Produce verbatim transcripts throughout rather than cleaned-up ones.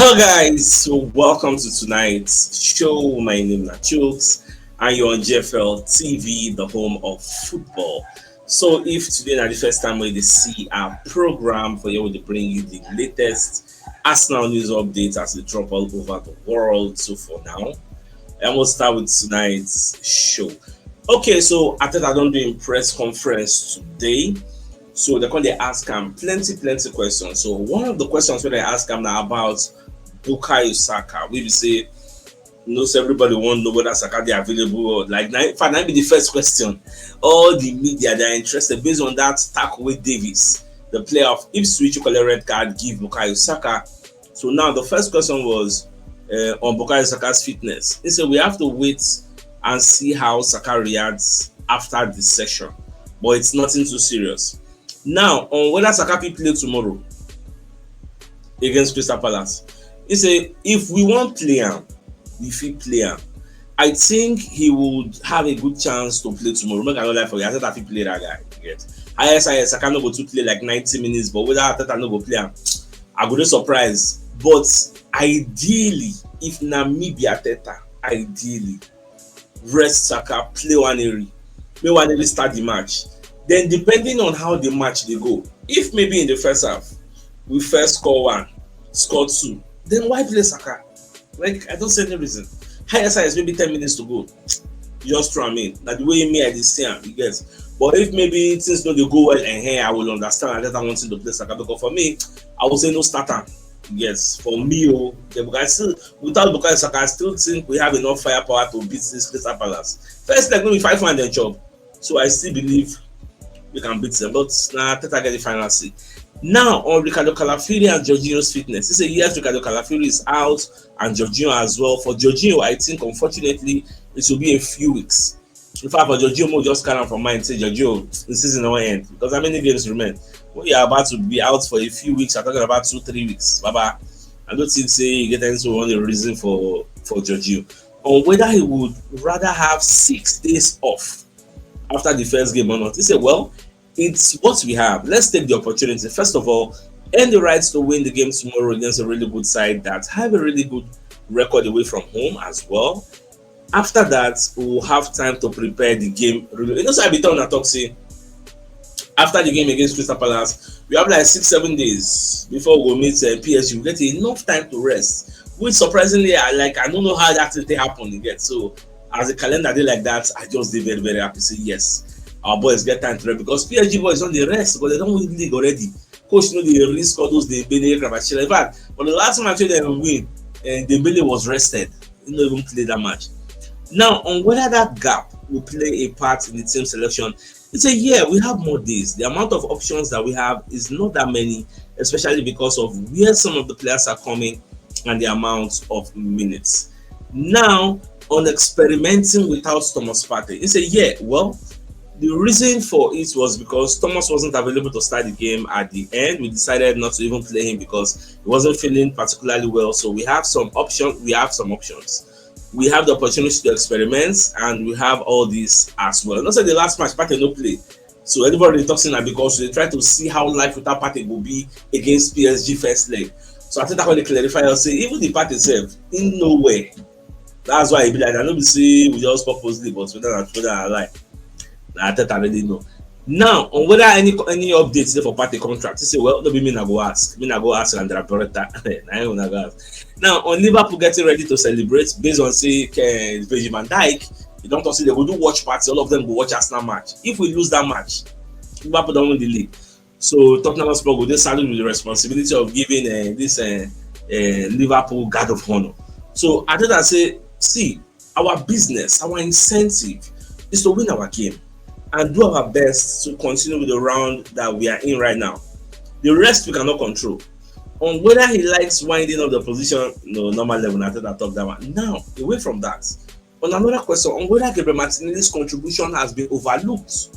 Hello, guys. So, welcome to tonight's show. My name is Chooks, and you're on G F L T V, the home of football. So, if today na the first time wey you dey see our program, for here we dey bring you the latest Arsenal news updates as they drop all over the world. So, for now, I will start with tonight's show. Okay, so Arteta don do im press conference today. So they come dey ask am plenty, plenty questions. So one of the questions wey dem ask am na about Bukayo Saka. We be say, you know, so everybody wan know whether Saka dey available or, like, na, in fact, na be the first question. All the media, they are interested based on that tackle wey Davies, the player of Ipswich, who collect red card, give Bukayo Saka. So now the first question was uh, on Bukayo Saka's fitness. He said we have to wait and see how Saka reacts after the session, but it's nothing too serious. Now, on whether Saka fit play tomorrow against Crystal Palace, he said if we wan play am, we fit play am. I think he would have a good chance to play tomorrow. Make I no lie for you, I said I fit play that guy. Yes, highest, highest, Saka no go too play like ninety minutes, but whether Arteta no go play am, I go dey surprised. But ideally, if na me be Arteta, ideally, rest Saka, play Nwaneri, make Nwaneri start the match. Then, depending on how the match dey go, if maybe in the first half we first score one, score two, then why play Saka? Like, I don't see any reason. Highest, highest, maybe ten minutes to go. Just throw am in. Na the way me I dey see am, you get. But if maybe things no dey go well, and hey, I will understand. I just want to play Saka, because for me, I would say no start am. Yes, for me, oh, the Bukayo still, without Bukayo Saka, I still think we have enough firepower to beat this Crystal Palace. First leg, no be five one dem chop. So I still believe we can beat them. But na Arteta get the final say. Now, on Ricardo Calafiori and Jorginho's fitness, he said yes, Ricardo Calafiori is out, and Jorginho as well. For Jorginho, I think, unfortunately, it will be a few weeks. In fact, for Jorginho, mo just carry am for mind, say Jorginho, the season no end, because how many games remain? When you are about to be out for a few weeks, I'm talking about two, three weeks, Baba. I don't think say you get any sort of reason for, for Jorginho. On whether he would rather have six days off after the first game or not. He said, well, it's what we have. Let's take the opportunity. First of all, earn the rights to win the game tomorrow against a really good side that have a really good record away from home as well. After that, we will have time to prepare the game. Really, you know, so I be telling talk say after the game against Crystal Palace, we have like six, seven days before we go meet uh, P S G. We get enough time to rest, which surprisingly, I like. I don't know how that thing happen again. So as the calendar dey like that, I just dey very, very happy. Say yes, our boys get time to rest, because P S G boys don dey rest, but they don win league already. Coach no dey risk all those Dembele, Kvaratskhelia. In fact, for the last match wey dem win, uh, Dembele was rested. He no even play that match. Now, on whether that gap will play a part in the team selection, it's a year. We have more days. The amount of options that we have is not that many, especially because of where some of the players are coming and the amount of minutes. Now, on experimenting without Thomas Partey, it's a year. Well, the reason for it was because Thomas wasn't available to start the game at the end. We decided not to even play him because he wasn't feeling particularly well. So we have some options. We have some options. We have the opportunity to experiment, and we have all this as well. Not say the last match, Partey no play. So everybody dey talk say na because we dey try to see how life without Partey go be against P S G first leg. So I think I want to clarify and say even the Partey itself, in no way. That's why e be like that. No be say we just purposely, but whether na true, whether na lie, na Arteta really know. Now, on whether any, any updates dey for Partey contract, he say, well, no be me na go ask. Me na go ask Andrea Beretta. Na him una go ask. Now, on Liverpool getting ready to celebrate, based on say, eh, Virgil van Dijk, they don talk say they go do watch party. All of them go watch Arsenal match. If we lose that match, Liverpool don win the league. So Tottenham Hotspur go dey saddled with the responsibility of giving uh, this uh, uh, Liverpool guard of honor. So Arteta say, see, our business, our incentive is to win our game and do our best to continue with the round that we are in right now. The rest we cannot control. On whether he likes winding up the position, no, normal level, I think I talked that one. Now, away from that, on another question, on whether Gabriel Martinelli's contribution has been overlooked,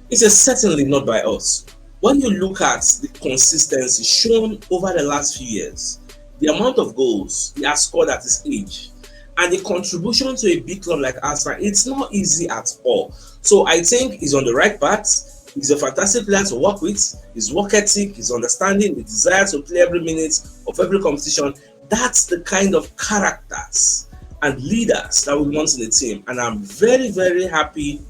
he says certainly not by us. When you look at the consistency shown over the last few years, the amount of goals he has scored at his age, and the contribution to a big club like Arsenal, it's not easy at all. So I think he's on the right path. He's a fantastic player to work with. His work ethic, his understanding, the desire to play every minute of every competition. That's the kind of characters and leaders that we want in the team. And I'm very, very happy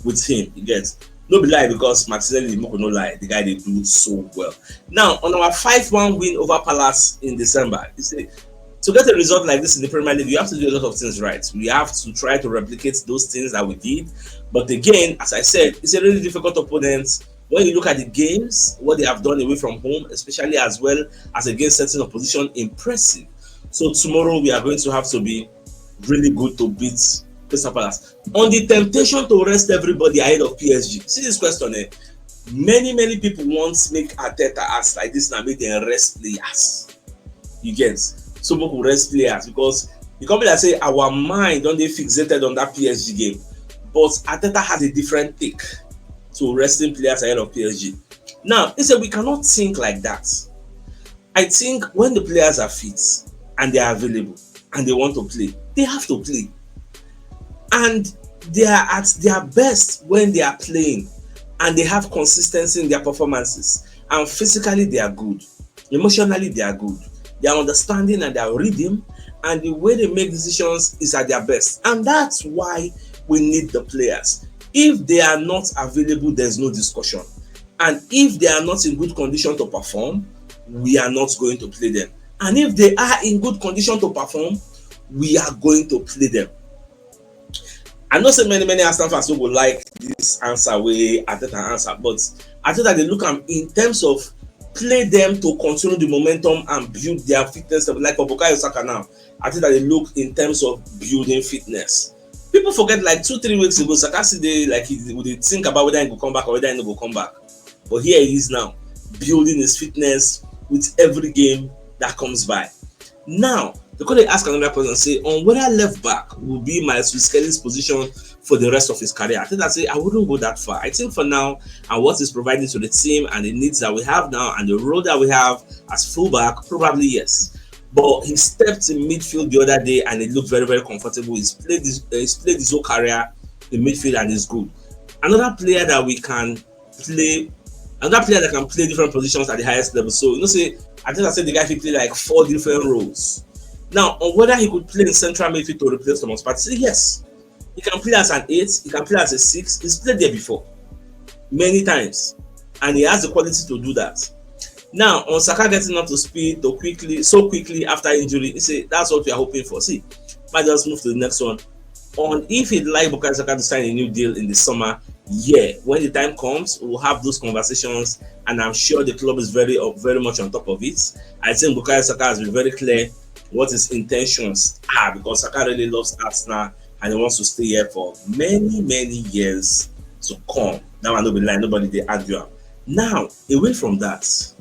with him. You get, no be lie, because Martinelli, make we no lie, the guy dey do so well. Now, on our five one win over Palace in December, you see, to get a result like this in the Premier League, you have to do a lot of things right. We have to try to replicate those things that we did. But again, as I said, it's a really difficult opponent. When you look at the games, what they have done away from home, especially as well as against certain opposition, impressive. So tomorrow we are going to have to be really good to beat Crystal Palace. On the temptation to rest everybody ahead of P S G, see this question, eh? Many, many people want make Arteta ask like this now, make dem rest players. You get? So make we rest players, because e come be like say our mind don dey fixated on that P S G game. But Arteta has a different take to resting players ahead of P S G. Now, he said we cannot think like that. I think when the players are fit and they are available and they want to play, they have to play. And they are at their best when they are playing and they have consistency in their performances. And physically, they are good. Emotionally, they are good. Their understanding and their rhythm and the way they make decisions is at their best. And that's why we need the players. If they are not available, there's no discussion. And if they are not in good condition to perform, we are not going to play them. And if they are in good condition to perform, we are going to play them. I know say many, many Arsenal fans no go like this answer wey Arteta answer, but Arteta dey look am in terms of play them to continue the momentum and build their fitness level. Like for Bukayo Saka now, Arteta dey look in terms of building fitness. People forget, like, two, three weeks ago, Saka still dey, like, he, we dey think about whether he go come back or whether he no go come back. But here he is now, building his fitness with every game that comes by. Now, they could ask another question, say, on whether left back will be Miles Skelly's position for the rest of his career. I think I say I wouldn't go that far. I think for now, and what he's providing to the team and the needs that we have now and the role that we have as fullback, probably yes. But he stepped in midfield the other day and he looked very, very comfortable. He's played this, uh, he's played his whole career in midfield and he's good. Another player that we can play, another player that can play different positions at the highest level. So, you know, say, I think I said the guy fit play, like, four different roles. Now, on whether he could play in central midfield to replace Thomas Partey, say yes. He can play as an eight, he can play as a six. He's played there before many times, and he has the quality to do that. Now, on Saka getting up to speed so quickly, so quickly after injury, he say that's what we are hoping for. See, might just move to the next one. On if he'd like Bukayo Saka to sign a new deal in the summer, yeah, when the time comes, we'll have those conversations, and I'm sure the club is very, uh, very much on top of it. I think Bukayo Saka has been very clear what his intentions are, because Saka really loves Arsenal and he wants to stay here for many, many years to come. That one no be lie, nobody dey argue am. Now, away from that,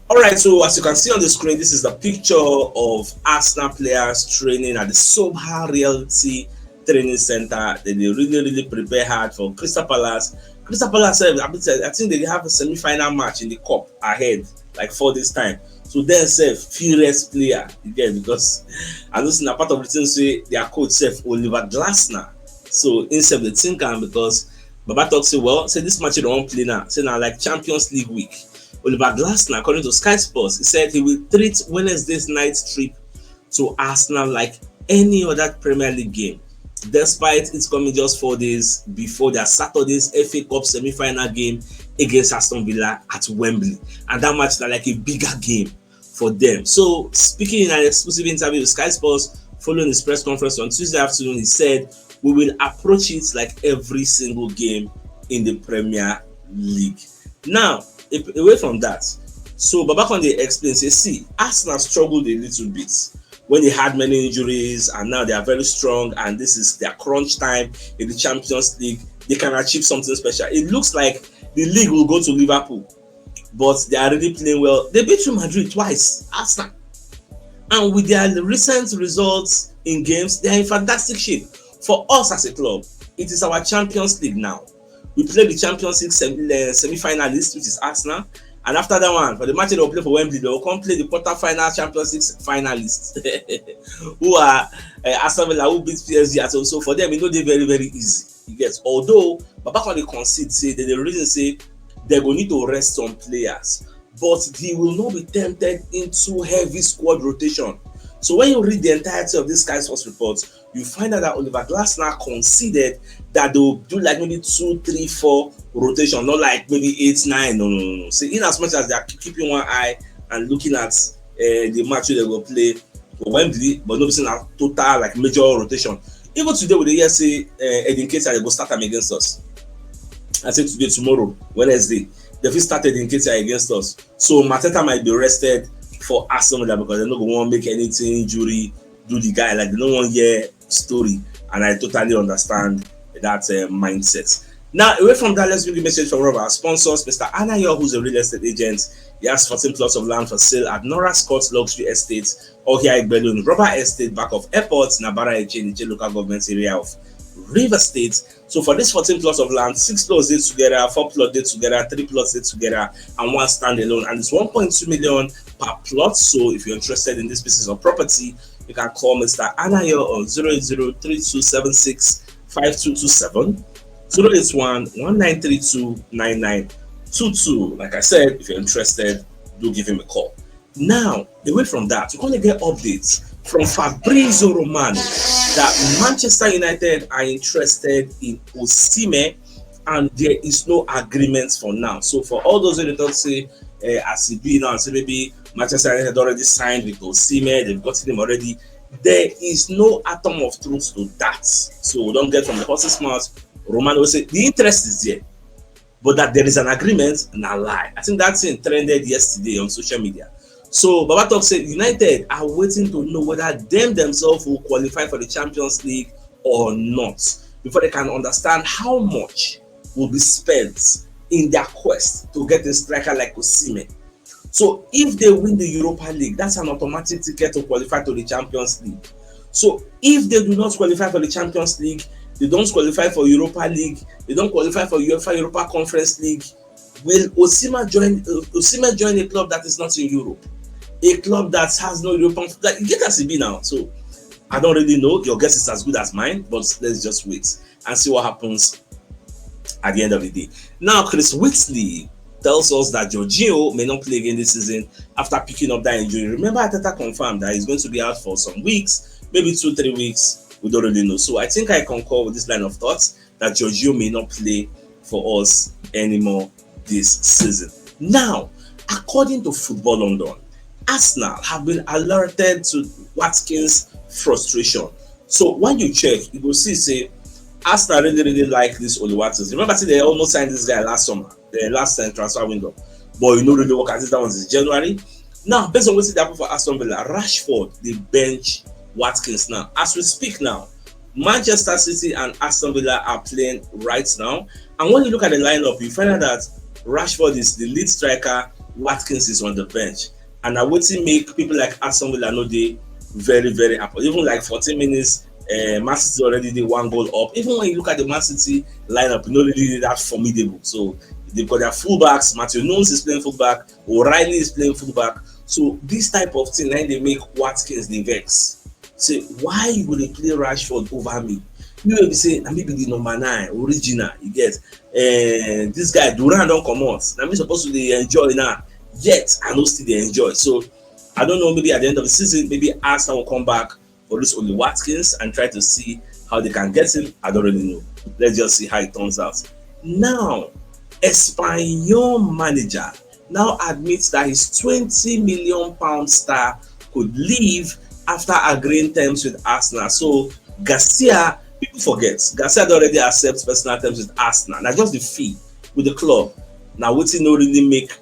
all right, so as you can see on the screen, this is the picture of Arsenal players training at the Soba Reality Training Center. They dey really, really prepare hard for Crystal Palace. Crystal Palace, eh, I mean, I think they have a semi-final match in the cup ahead, like, four days time. So then, sef, furious player again, because I know say na part of the thing say their coach sef, Oliver Glasner. So him sef dey think am, because Baba talk say, well, say this match they won't play now. Say now, like, Champions League week. Oliver Glasner, according to Sky Sports, he said he will treat Wednesday's night trip to Arsenal like any other Premier League game, despite it's coming just four days before their Saturday's F A Cup semi-final game against Aston Villa at Wembley. And that match is like a bigger game for them. So, speaking in an exclusive interview with Sky Sports following his press conference on Tuesday afternoon, he said, we will approach it like every single game in the Premier League. Now, a- away from that, so Baba Conde explains, say, see, Arsenal struggled a little bit when they had many injuries, and now they are very strong, and this is their crunch time in the Champions League. They can achieve something special. It looks like the league will go to Liverpool, but they are really playing well. They beat Real Madrid twice, Arsenal. And with their recent results in games, they are in fantastic shape. For us as a club, it is our Champions League now. We play the Champions League semi, uh, semi-finalist, which is Arsenal. And after that one, for the match they will play for Wembley, they will come play the quarter-final Champions League finalists, who are, uh, Aston Villa, who beat P S G at home. So for them, it no dey very, very easy. Yes, although Baba Conde concede say dem dey reason say dem go need to rest some players, but he will not be tempted into heavy squad rotation. So when you read the entirety of this Sky Sports report, you find out that Oliver Glasner conceded that they will do like maybe two, three, four rotation, not like maybe eight, nine. No, no, no, no. See, in as much as they are keeping one eye and looking at uh, the match they go play for Wembley, but no be say na total like major rotation. Even today, we dey hear say uh, Edin Ketia go start am against us. I say today, tomorrow, Wednesday, they fit start Edin Ketia against us. So Mateta might be rested for Aston Villa because they no go want make anything injury do the guy. Like they no want hear story, and I totally understand that uh, mindset. Now, away from that, let's read the message from one of our sponsors, Mister Anayo, who's a real estate agent. He has fourteen plots of land for sale at Nora Scott Luxury Estate, Ohia Igbelun Rubber Estate, back of airport, Nabara Eche, Niche local government area of River State. So for this fourteen plots of land, six plots dey together, four plots dey together, three plots dey together, and one standalone. And it's one point two million per plot. So if you're interested in these pieces of property, you can call Mister Anayo on zero eight zero three two seven six five two two seven, zero eight one one nine three two nine nine two two. Like I said, if you're interested, do give him a call. Now, away from that, we're going to get updates from Fabrizio Romano that Manchester United are interested in Osimhen and there is no agreement for now. So for all those who talk say uh, as it be now, say maybe Manchester United already signed with Osimhen, they've gotten him already. There is no atom of truth to that. So we don't get from the horse's mouth. Romano will say the interest is there, but that there is an agreement, na lie. I think that thing trended yesterday on social media. So Baba Talk said United are waiting to know whether them themselves will qualify for the Champions League or not before they can understand how much will be spent in their quest to get a striker like Osimhen. So if they win the Europa League, that's an automatic ticket to qualify to the Champions League. So if they do not qualify for the Champions League, they don't qualify for Europa League, they don't qualify for UEFA Europa Conference League, will Osimhen join uh, Osimhen join a club that is not in Europe? A club that has no European, like, you get as it be now. So I don't really know. Your guess is as good as mine, but let's just wait and see what happens at the end of the day. Now, Chris Whitley tells us that Jorginho may not play again this season after picking up that injury. Remember, Arteta confirmed that he's going to be out for some weeks, maybe two, three weeks. We don't really know. So I think I concur with this line of thoughts that Jorginho may not play for us anymore this season. Now, according to Football London, Arsenal have been alerted to Watkins' frustration. So when you check, you go see say Arsenal really, really like this Oli Watkins. Remember, say they almost signed this guy last summer, the last uh, transfer window, but you know really work as if that one is January. Now, based on what happen for Aston Villa, Rashford they bench Watkins now. As we speak now, Manchester City and Aston Villa are playing right now, and when you look at the lineup, you find out that Rashford is the lead striker, Watkins is on the bench, and na wetin make people like Aston Villa no dey very, very happy. Even like fourteen minutes, uh, Man City already dey one goal up. Even when you look at the Man City lineup, you no really dey that formidable. So they've got their fullbacks. Matheus Nunes is playing fullback. O'Reilly is playing fullback. So this type of thing, like, they make Watkins dey vex. Say, why you go dey play Rashford over me? You will be say, na me be the number nine, original, you get. Uh, this guy, Duran don comot. Na me supposed to dey enjoy now. Yet, I no still dey enjoy. So, I don't know, maybe at the end of the season, maybe Arsenal will come back for this Oli Watkins and try to see how they can get him. I don't really know. Let's just see how it turns out. Now, Espanyol manager now admits that his twenty million pound star could leave after agreeing terms with Arsenal. So Garcia, people forget, Garcia don already accept personal terms with Arsenal. Na just the fee with the club. Na wetin no really make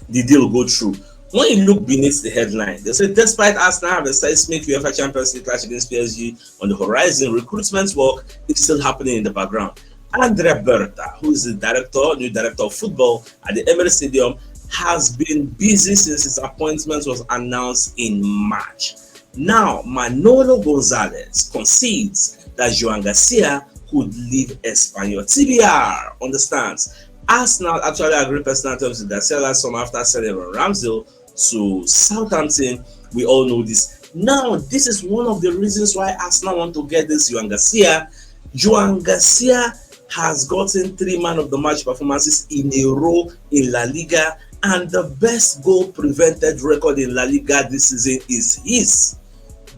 the deal go through. When you look beneath the headline, they say despite Arsenal have a seismic UEFA Champions League clash against P S G on the horizon, recruitment work is still happening in the background. Andrea Berta, who is the director, new director of football at the Emirates Stadium, has been busy since his appointment was announced in March. Now, Manolo Gonzalez concedes that Joan Garcia could leave Espanyol. T B R understands Arsenal actually agreed personal terms with Garcia last summer after selling Aaron Ramsdale to Southampton. We all know this. Now, this is one of the reasons why Arsenal want to get this Joan Garcia. Joan Garcia has gotten three man of the match performances in a row in La Liga, and the best goal prevented record in La Liga this season is his.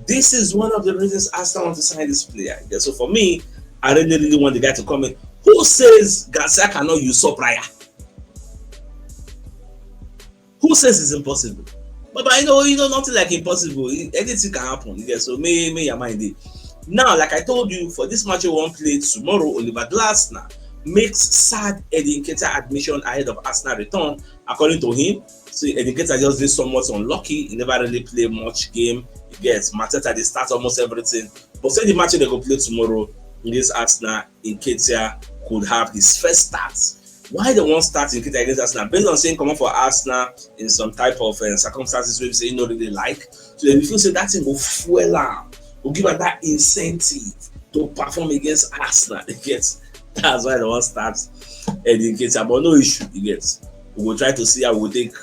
This is one of the reasons Arsenal want to sign this player. Yeah, so for me, I really, really want the guy to come in. Who says Garcia cannot usurp Raya? Who says it's impossible? But, but you know, you know, nothing like impossible. Anything can happen. Yeah, so may may your mind dey. Now, like I told you, for this match we wan play tomorrow, Oliver Glasner makes sad Eddie Nketiah admission ahead of Arsenal return. According to him, so Eddie Nketiah just dey somewhat unlucky. He never really play much game. He gets Mateta dey start almost everything. But say the match they go play tomorrow in this Arsenal, Nketiah could have his first start. Why they wan start Nketiah against Arsenal? Based on saying come up for Arsenal in some type of uh, circumstances wey be say he no really like. So dem feel say that thing go fuel am, go give am that incentive to perform against Arsenal. You get? That's why they wan start Eddie Nketiah, but no issue. You get? We go try to see how we go take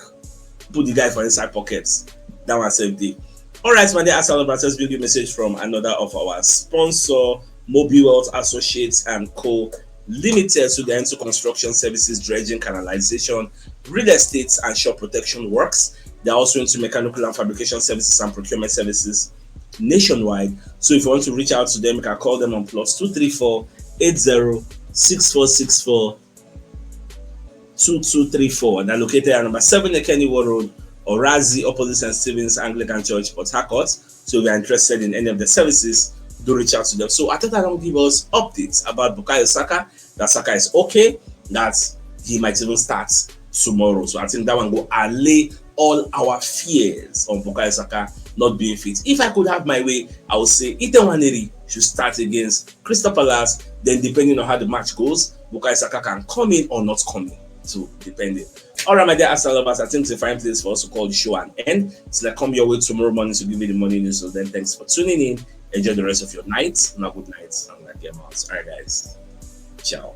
put the guy for inside pockets. That one same thing. All right, my dear Arsenal lovers, let's bring you a message from another of our sponsor, Mobile Wealth Associates and Co. Limited. So they're into construction services, dredging, canalization, real estate, and shore protection works. They're also into mechanical and fabrication services and procurement services nationwide. So if you want to reach out to them, you can call them on plus two three four eight zero six four six four two two three four. They're located at number seven Ekeniwo Road, Orazi, opposite Saint Stephen's Anglican Church, Port Harcourt. So if you're interested in any of the services, do reach out to them. So Arteta don give us updates about Bukayo Saka, that Saka is okay, that he might even start tomorrow. So I think that one go allay all our fears on Bukayo Saka not being fit. If I could have my way, I would say Ethan Nwaneri should start against Crystal Palace. Then, depending on how the match goes, Bukayo Saka can come in or not come in. So, depending. All right, my dear Arsenal lovers, I think it's a fine place for us to call the show an end. Till I come your way tomorrow morning to give you the morning news. So then, thanks for tuning in. Enjoy the rest of your night. Una good night. I'm gonna get out. All right, guys. Ciao.